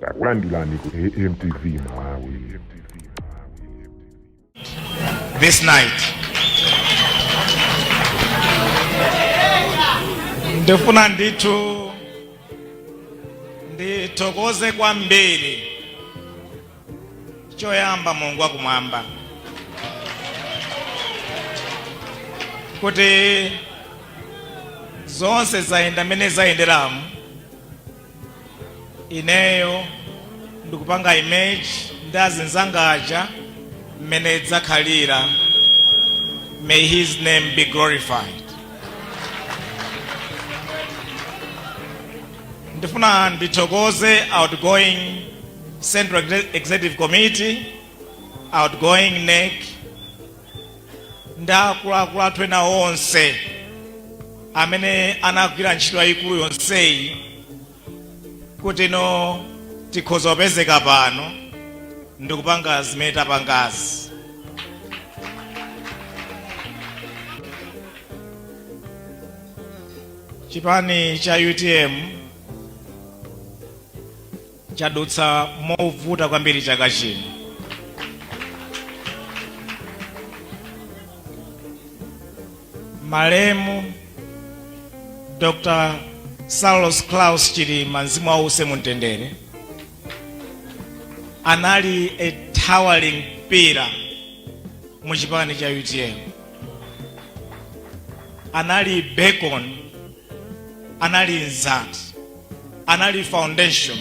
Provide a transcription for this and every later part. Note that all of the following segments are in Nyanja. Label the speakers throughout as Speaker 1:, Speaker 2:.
Speaker 1: Takulandirani ku AMTV Malawi.
Speaker 2: This night ndifuna ndithu ndithokoze kwambiri, choyamba Mulungu wakumwamba kuti zonse zayenda mmene zayenderamu. Ineyo ndikupanga image ndi azinzangaja mmene dzakhalira. May his name be glorified. Ndifuna ndithokoze outgoing Central Executive Committee, outgoing NEC ndi akuluakulu athu ena onse amene anagwira ntchito yayikulu yonseyi kuti ino tikhoza kupezeka pano ndikupanga zimene tapangazi. Chipani cha UTM chadutsa movuta kwambiri chaka chino. Malemu Dr Saulos Klaus Chilima, mzimu wawo uuse mumtendere, anali a towering pillar mu chipani cha UTM, anali beacon, anali mzati, anali foundation,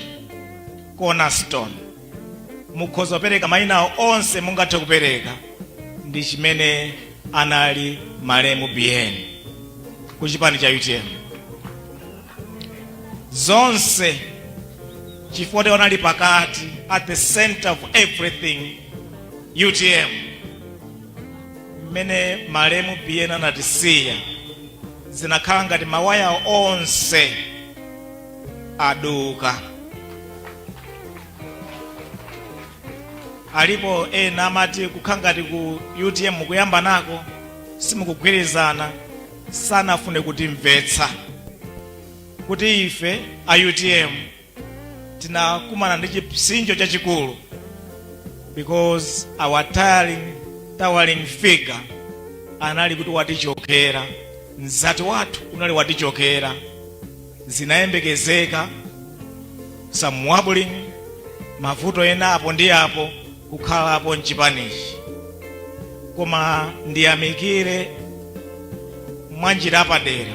Speaker 2: cornerstone. Mukhoza kupereka mayina onse mungathe kupereka, ndi chimene anali malemu BN ku chipani cha UTM. Zonse chifukwa anali pakati, at the center of everything UTM. Mmene malemu BN anatisiya, zinakhala ngati mawaya onse aduka. Alipo ena amati kukhala ngati ku UTM mukuyamba nako, simukugwirizana. Sanafune kutimvetsa kuti ife a UTM tinakumana ndi chipsinjo chachikulu because our towering figure anali kuti watichokera, mzati wathu unali watichokera. Zinayembekezeka some wobbling, mavuto ena apo ndi apo kukhalapo mchipanichi, koma ndiyamikire mwanjira padera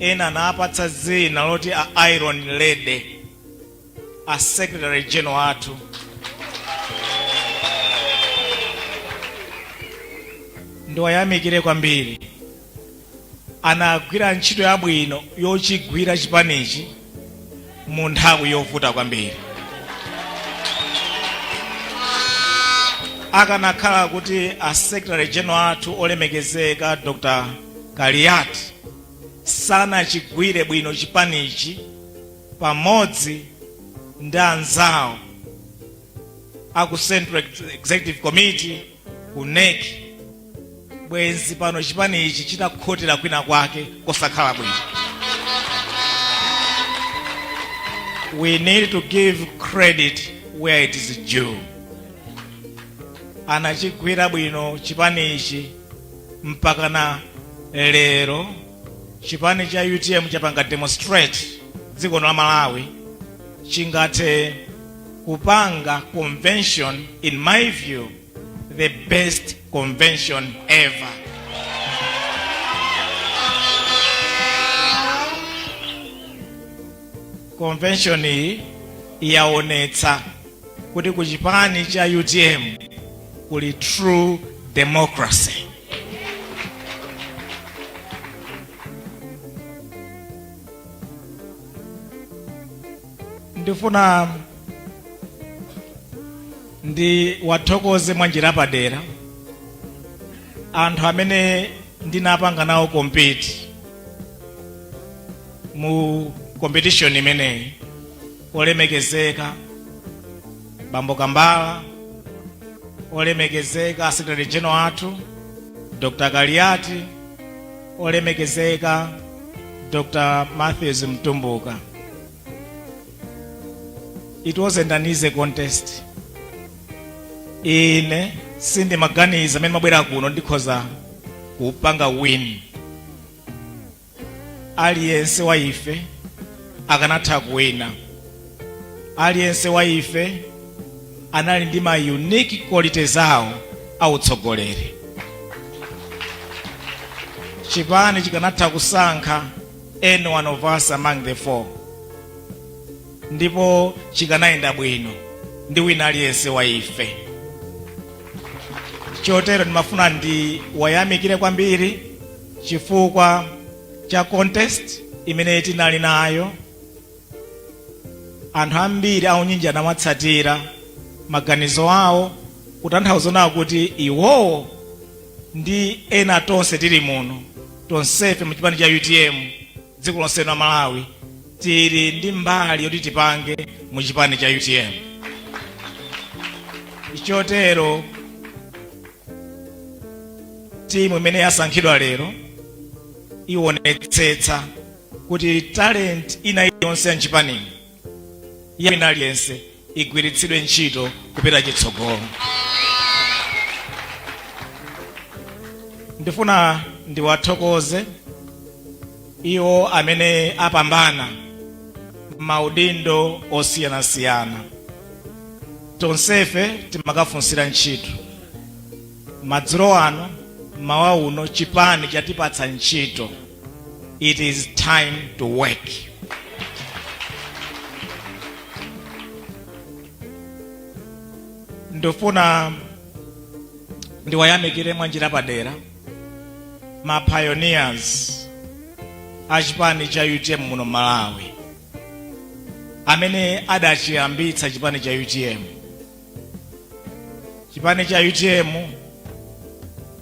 Speaker 2: ena anapatsa dzina loti a Iron Lady, a Secretary General athu. Ndiwayamikire kwambiri, anagwira ntchito yabwino yochigwira chipanichi mu nthawi yovuta kwambiri. Akanakhala kuti a Secretary General athu olemekezeka Dr Kaliati sanachigwire bwino chipanichi pamodzi ndi anzawo aku Central Executive Committee, ku NEC, bwenzi pano chipanichi chitakhotera kwina kwake kosakhala bwino. We need to give credit where it is due. Anachigwira bwino chipanichi mpaka na lero. Chipani cha UTM chapanga demonstrate dziko la Malawi chingathe kupanga convention, in my view the best convention ever. Convention iyi yaonetsa kuti ku chipani cha UTM kuli true democracy. Ndifuna ndi wathokoze mwanjira padera anthu amene ndinapanga nawo compete mu competition imeneyi: olemekezeka Bambo Kambala, olemekezeka Secretary General athu Dr Kaliati, olemekezeka Dr Matthews Mtumbuka. It wasn't an easy contest. Ine sindimaganiza amene mabwera kuno ndikhoza kupanga win. Aliyense wa ife akanatha kuwina. Aliyense wa ife anali ndi ma unique qualities awo autsogoleri. Chipani chikanatha kusankha any one of us among the four, ndipo chikanayenda bwino ndi wina aliyense wa ife. Chotero ndimafuna ndi wayamikire kwambiri chifukwa cha contest imene tinali nayo. Anthu ambiri aunyinji anamatsatira maganizo awo, kutanthauza nawo kuti iwowo ndi ena tonse tili muno, tonsefe mu chipani cha UTM, dziko lonse la Malawi, tili ndi mbali yoti tipange mu chipani cha UTM. Chotero timu imene yasankhidwa lero ionetsetsa kuti talent ina iliyonse ya mchipanimu, ya wina aliyense, igwiritsidwe ntchito kupita chitsogolo. Ndifuna ndiwathokoze iwo amene apambana maudindo osiyanasiyana. Tonsefe timakafunsira ntchito. Madzulo ano, mawa uno, chipani chatipatsa ntchito. It is time to work. Ndifuna ndiwayamikire mwanjira padera ma pioneers a chipani cha UTM muno Malawi, amene adachiyambitsa chipani cha UTM. Chipani cha UTM,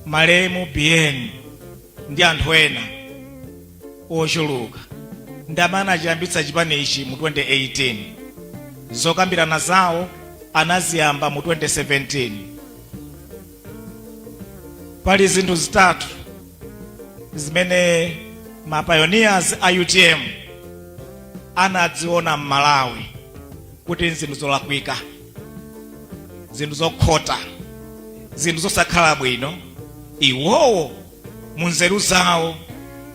Speaker 2: malemu Biyeni ndi anthu ena ochuluka ndi amene anachiyambitsa chipani ichi mu 2018. Zokambirana zawo anaziyamba mu 2017. Pali zinthu zitatu zimene ma pioneers a UTM anadziona m'Malawi kuti zinthu zolakwika, zinthu zokhota, zinthu zosakhala bwino. Iwowo mu nzeru zawo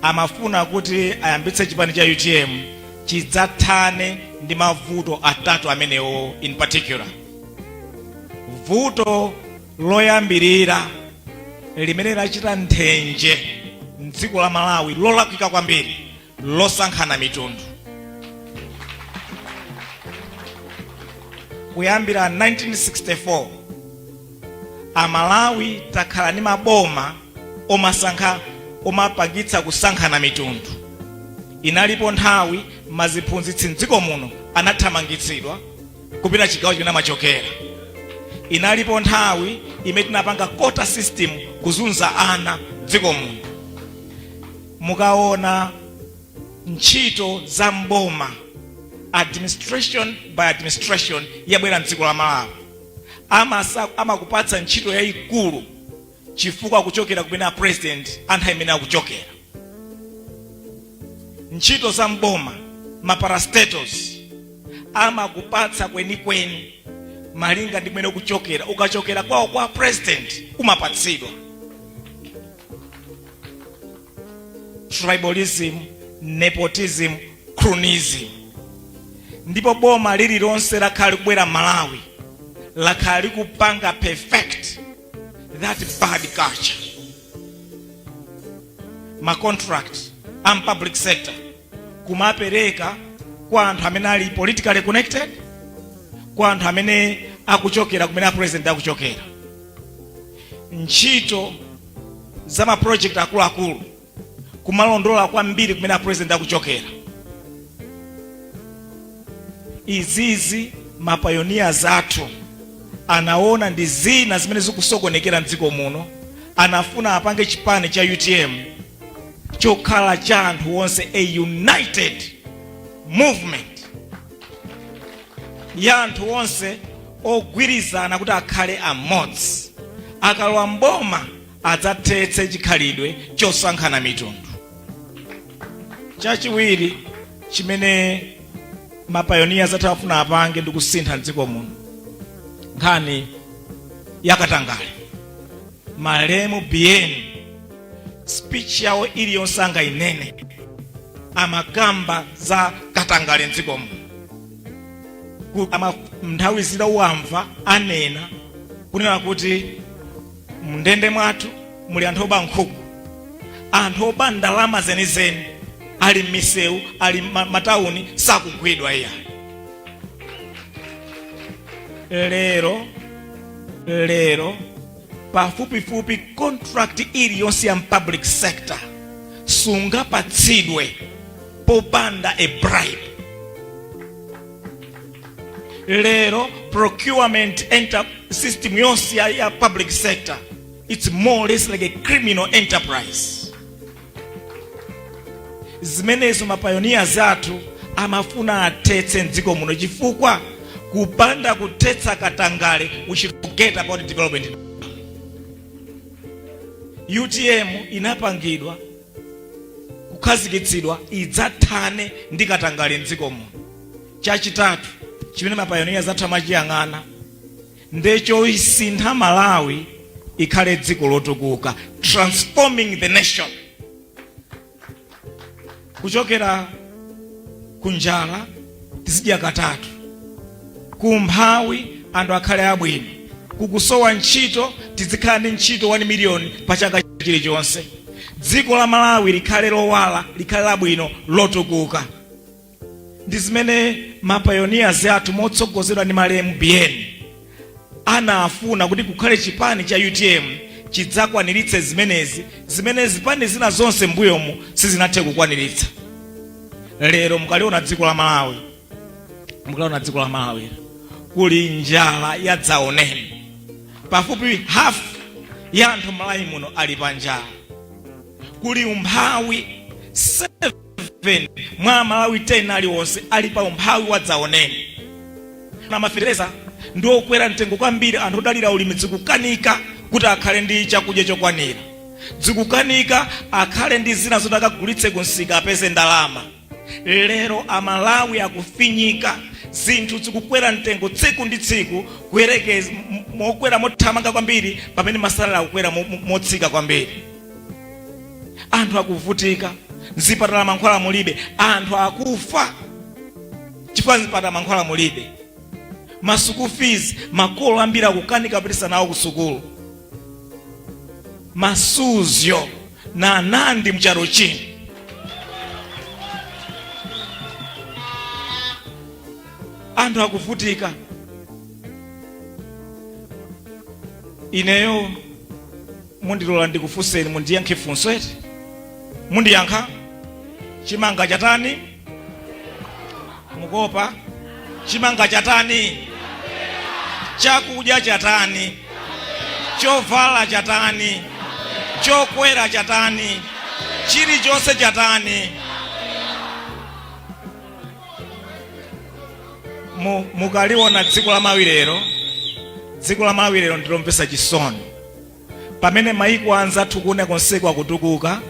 Speaker 2: amafuna kuti ayambitse chipani cha UTM chidzathane ndi mavuto atatu amenewo. In particular, vuto loyambirira limene lachita nthenje mdziko la Malawi, lolakwika kwambiri, losankhana mitundu. Kuyambira 1964 Amalawi takhala ndi maboma omasankha, omapangitsa kusankhana mitundu. Inalipo nthawi maziphunzitsi mdziko muno anathamangitsidwa kupita chigawo chimene amachokera. Inalipo nthawi imene tinapanga quota system kuzunza ana dziko muno. Mukaona ntchito za mboma, administration by administration yabwera mdziko la Malawi, amakupatsa ntchito yayikulu chifukwa kuchokera kumene a president anthu imene akuchokera. Ntchito za mboma, ma parastatals, amakupatsa kwenikweni malinga ndi kumene ukuchokera. Ukachokera kwawo kwa president, umapatsidwa. Tribalism, nepotism, cronyism. Ndipo boma lililonse lakhala likubwera Malawi lakhala likupanga perfect that bad culture. Ma contract am public sector kumapereka kwa anthu amene ali politically connected, kwa anthu amene akuchokera kumene a president akuchokera. Ntchito za ma project akuluakulu kumalondola kwambiri kumene a president akuchokera. Izizi ma pioneers athu anaona ndi zina zimene zikusokonekera mdziko muno. Anafuna apange chipani cha UTM chokhala cha anthu onse, a united movement ya anthu onse ogwirizana kuti akhale amodzi, akalowa mboma adzathetse chikhalidwe chosankhana mitundu. Chachiwiri chimene Mapayoniya athu afuna apange ndi kusintha mdziko muno nkhani yakatangale. Malemu Biyeni, speech yawo iliyonse angayinene, amakamba za katangale mdziko muno. Nthawi zina uwamva anena kunena kuti mndende mwathu muli anthu oba nkhuku, anthu oba ndalama zenizeni ali m'misewu, ali matawuni, sakugwidwa iyayi. Lero pafupifupi contract iliyonse ya public sector sungapatsidwe popanda a bribe. Lero procurement enter system yonse ya public sector, it's more or less like a criminal enterprise. Zimenezo mapayoniya athu amafuna athetse mdziko muno, chifukwa kupanda kuthetsa katangale, we should forget about development. UTM inapangidwa, kukhazikitsidwa idzathane ndi katangale mdziko muno. Chachitatu chimene mapayoniya athu amachiyang'ana ndechoisintha Malawi ikhale dziko lotukuka, transforming the nation kuchokera kunjala tizidya katatu, kumphawi anthu akhale abwino, kukusowa ntchito tizikhala ndi ntchito 1 miliyoni pa chaka chilichonse, dziko la Malawi likhale lowala, likhale labwino, lotukuka. Ndi zimene mapayoniers athu motsogozedwa ndi malemu Biyeni anafuna, kuti kukhale chipani cha UTM chidzakwaniritse zimenezi, zimene zipani zina zonse mbuyomu sizinathe kukwaniritsa. Lero mukaliona dziko la Malawi, mukaliona dziko la Malawi, kuli njala yadzaoneni. Pafupi half ya anthu Malawi muno ali pa njala. Kuli umphawi, 7 mwa Malawi 10 aliwonse ali pa umphawi wadzaoneni. Na mafetereza ndi okwera mtengo kwambiri, anthu odalira ulimi zikukanika kuti akhale ndi chakudya chokwanira, zikukanika akhale ndi zina zoti akagulitse kumsika apeze ndalama. Lero Amalawi akufinyika, zinthu zikukwera mtengo tsiku ndi tsiku, kuyerekeza mokwera mothamanga kwambiri, pamene masalari akukwera motsika kwambiri. Anthu akuvutika, mzipatala mankhwala mulibe, anthu akufa chifukwa mzipatala mankhwala mulibe. Ma school fees, makolo ambiri akukanika kupitisa nawo ku sukulu. Masuzyo na nandi mchalo chino, anthu akuvutika. Ineyo mundilola ndikufunseni, mundiyankhe funso eti? Mundiyankha? Chimanga chatani? Mukopa? Chimanga chatani? Chakudya chatani? Chovala chatani? Chokwera chatani? Chilichonse chatani? Mukaliona dziko la Malawi lero, dziko la Malawi lero ndilomvetsa chisoni. Pamene maiko anzathu kuona konseko akutukuka,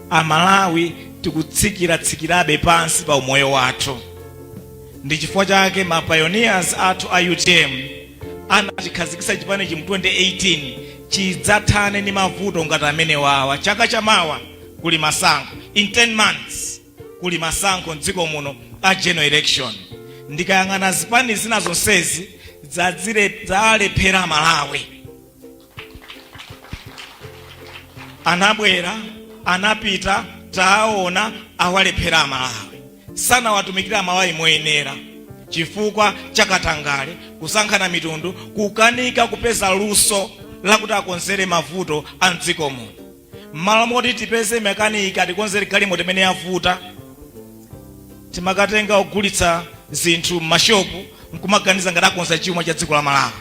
Speaker 2: Amalawi tikutsikira-tsikirabe pansi pa umoyo wathu. Ndi chifukwa chake ma pioneers athu a UTM anachikhazikitsa chipanichi mu 2018 chidzathane ndi mavuto ngati amene wawa. Chaka chamawa kuli masankho, in 10 months kuli masankho mdziko muno a general election. Ndikayang'ana zipani zina zonsezi zalephera Malawi. Anabwera, anapita, taona awalephera Amalawi, sanawatumikira Amalawi moyenera chifukwa chakatangale, kusankhana mitundu, kukanika kupeza luso lakuti akonzere mavuto a mdziko muno. M'malo moti tipeze makanika atikonzere galimoto imene yavuta, timakatenga ogulitsa zinthu m'mashopu nkumaganiza ngati akonza chuma cha dziko la Malawi.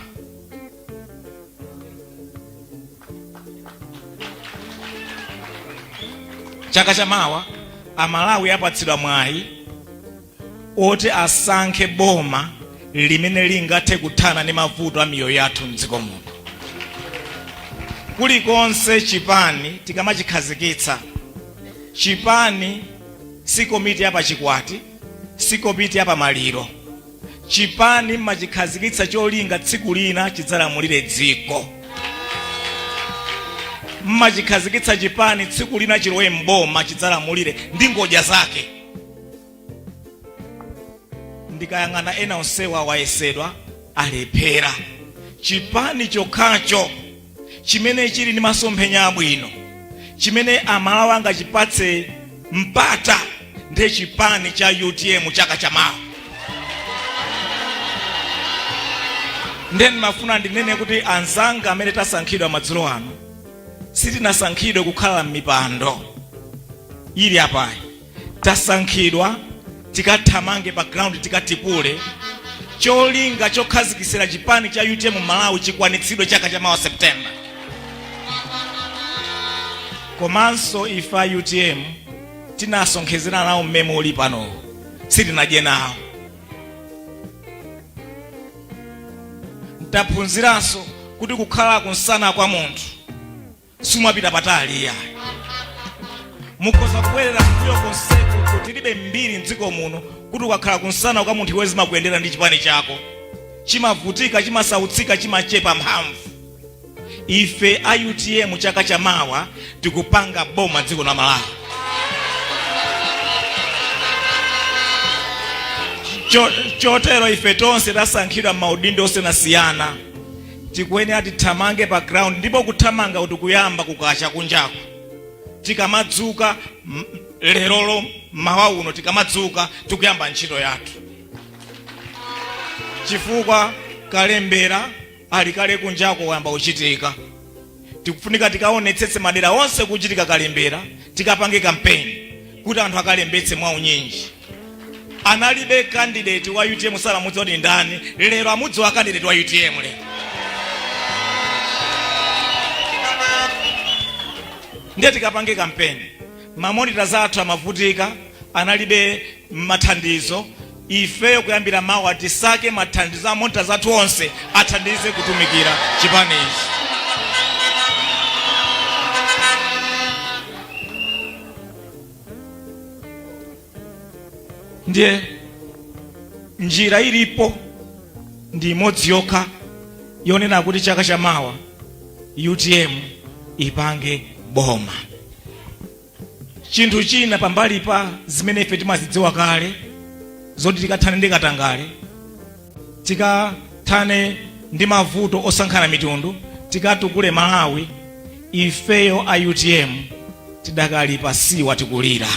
Speaker 2: Chaka chamawa Amalawi apatsidwa mwayi oti asankhe boma limene lingathe kuthana ndi mavuto a miyoyo yathu mdziko muno. Kulikonse chipani tikamachikhazikitsa, chipani si komiti ya pachikwati. Si komiti ya pamaliro. Chipani mmachikhazikitsa cholinga tsiku lina chidzalamulire dziko. Mmachikhazikitsa chipani tsiku lina chilowe mboma, chidzalamulire ndi ngodya zake. Ndikayang'ana ena onsewa wayesedwa, alephera. Chipani chokhacho chimene chili ndi masomphenya abwino, chimene Amalawi angachipatse mpata, ndiye chipani cha UTM chaka chamawa. Ndiye ndimafuna ndinene kuti anzanga amene tasankhidwa madzulo ano, sitinasankhidwe kukhala m'mipando ili apayi. Tasankhidwa tikathamange pa ground, tikatipule cholinga chokhazikitsira chipani cha UTM Malawi chikwanitsidwe chaka chamawa September. Komanso ife a UTM tinasonkhezera nawo mmene uli pano, sitinadye nawo. Taphunziranso kuti kukhala kunsana kwa munthu sumapita patali iyayi. Mukhoza kubwerera mbuyo konseku kuti tilibe mbiri mdziko muno kuti ukakhala kunsana kwa munthu iwe zimakuyendera ndi chipani chako chimavutika, chimasautsika, chimachepa mphamvu. Ife a UTM chaka chamawa tikupanga boma dziko la Malawi. Chotero ife tonse tasankhidwa m'maudindo osiyanasiyana tikuyenera tithamange pa ground, ndipo kuthamanga kuti kuyamba kukacha kunjako. Tikamadzuka lerolo, mawa uno tikamadzuka, tikuyamba ntchito yathu, chifukwa kalembera ali kale kunjako wayamba kuchitika. Tikufunika tikaonetsetse madera onse kuchitika kalembera, tikapange kampeni kuti anthu akalembetse mwaunyinji. Analibe candidate wa UTM, samamudziwa kuti ndani. Lero amudziwa candidate wa UTM lero. Ndiye tikapange kampeni. Ma monitors athu amavutika, analibe mathandizo. Ifeyo kuyambira mawa tisake mathandizo a monitors athu onse athandize kutumikira chipanichi. Ndiye njira ilipo ndi imodzi yokha yonena kuti chaka chamawa UTM ipange boma. Chinthu china pambali pa zimene ife timazidziwa kale zoti tikathane ndi katangale, tikathane ndi mavuto osankhana mitundu, tikatukule Malawi, ifeyo a UTM tidakali pasiwa, tikulira,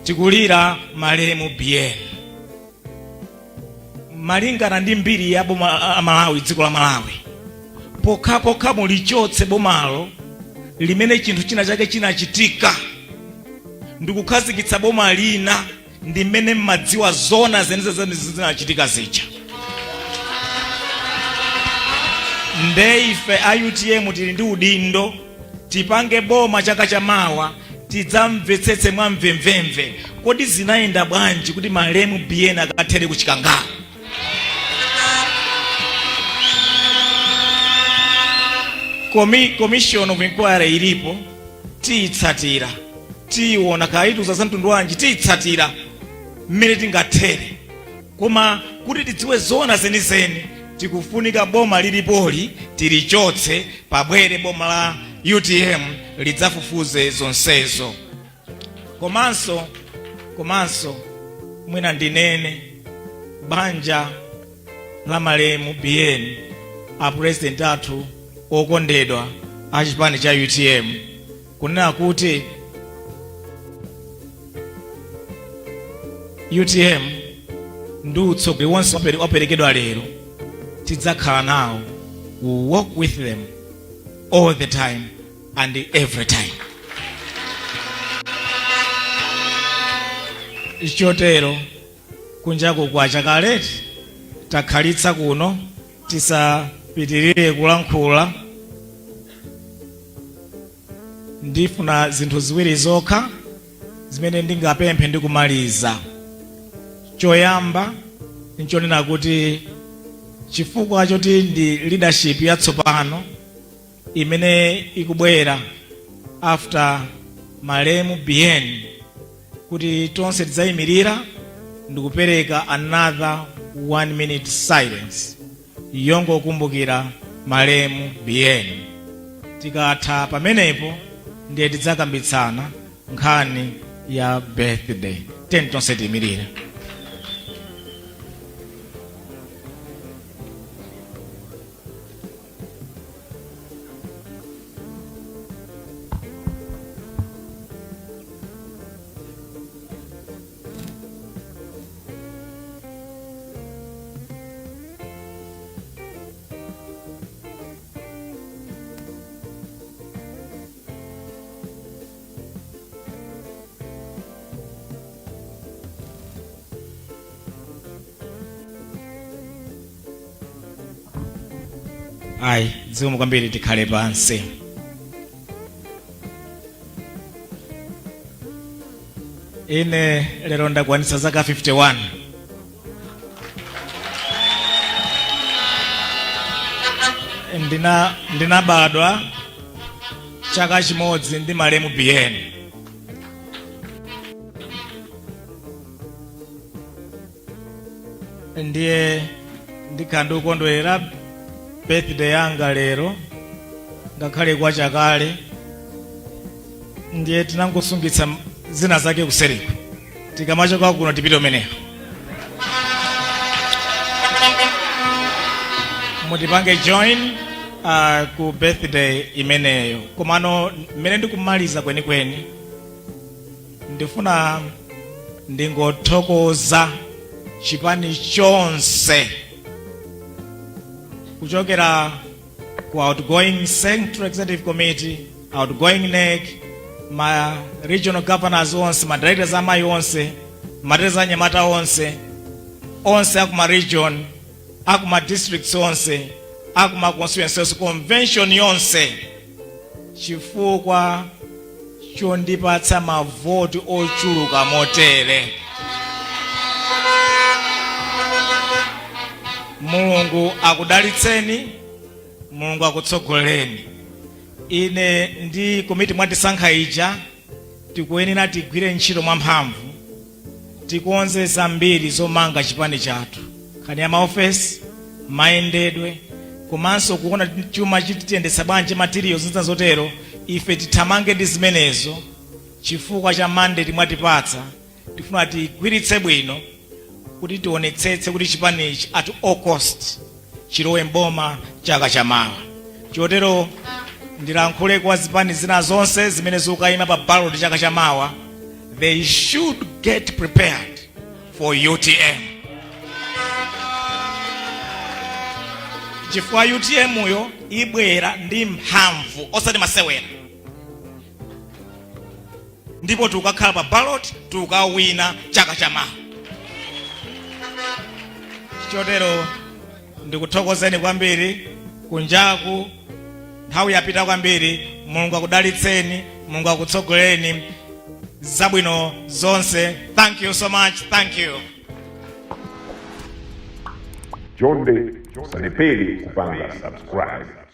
Speaker 2: tikulira malemu Biyeni. Malingana ndi mbiri ya boma la Malawi, dziko la Malawi, pokhapokha mulichotse bomalo limene chinthu china chake chinachitika ndikukhazikitsa boma lina, ndi mmene mmadziwa zona zenizeni zinachitika zija. Nde ife a UTM tili ndi udindo, tipange boma chaka chamawa, tidzamvetsetse mwamvemvemve kodi zinayenda bwanji kuti malemu Biyeni akathere ku Chikangawa. Commission of inquiry ilipo, tiyitsatira, tiyiona kayituza za mtundu wanji, tiyitsatira mmene tingathere. Koma kuti tidziwe zona zenizeni, tikufunika boma lilipoli tilichotse, pabwere boma la UTM lidzafufuze zonsezo. Komanso mwina ndinene banja la malemu Biyeni, a president athu okondedwa a chipani cha UTM, kunena kuti UTM ndi utsogoleri wonse waperekedwa lero tidzakhala nawo. We walk with them all the time and every time. Chotero kunjaku kwacha kaleti, takhalitsa kuno, tisapitirire kulankhula. Ndifuna zinthu ziwiri zokha zimene ndingapemphe ndi kumaliza. Choyamba nchonena kuti chifukwa choti ndi leadership yatsopano imene ikubwera after malemu Biyeni. Kuti tonse tidzayimirira ndikupereka another one minute silence yongokumbukira malemu Biyeni. Tikatha pamenepo ndiye tidzakambitsana nkhani ya birthday. Tiyeni tonse tiyimirire. Ayi, zikomo kwambiri, tikhale pansi. Ine lero ndakwanitsa zaka 51. Ndinabadwa chaka chimodzi ndi malemu Biyeni. Ndiye ndikhala ndikukondwerera birthday yanga lero, ngakhale kwachakale. Ndiye tinangosungitsa zina zake kuseriko, tikamachoka kuno tipite umeneko. Mutipange join ku birthday imeneyo. Komano mmene ndikumaliza kwenikweni, ndifuna ndingothokoza chipani chonse, kuchokera ku outgoing Central Executive Committee, outgoing NEC, ma regional governors onse, ma directors amayi onse, ma directors anyamata onse, onse akuma region, akuma districts onse, akuma constituencies, convention yonse, chifukwa chondipatsa mavoti ochuluka motere. Mulungu akudalitseni, Mulungu akutsogolereni. Ine ndi komiti mwatisankha ija tikuyenera tigwire ntchito mwamphamvu, tikonze zambiri zomanga chipani chathu, nkhani ya maofesi, mayendedwe, komanso kuona chuma chitiyendetsa bwanji, materials zina zotero. Ife tithamange ndi zimenezo chifukwa cha mandate mwatipatsa. Tifuna tigwiritse bwino kuti tionetsetse kuti chipanichi at all cost chilowe mboma chaka chamawa. Chotero ndilankhule kwa zipani zina zonse zimene zikukayima pa ballot chaka chamawa: they should get prepared for UTM, chifukwa UTM yo ibwera ndi mphamvu, osati masewera, ndipo tikukakhala pa ballot, tikukawina chaka chamawa. Chotero ndikuthokozeni kwambiri. Kunjaku nthawi yapita kwambiri. Mulungu akudalitseni, Mulungu akutsogolereni, zabwino zonse. Thank you so much, thank you.
Speaker 1: Chonde, musalephere kupanga subscribe.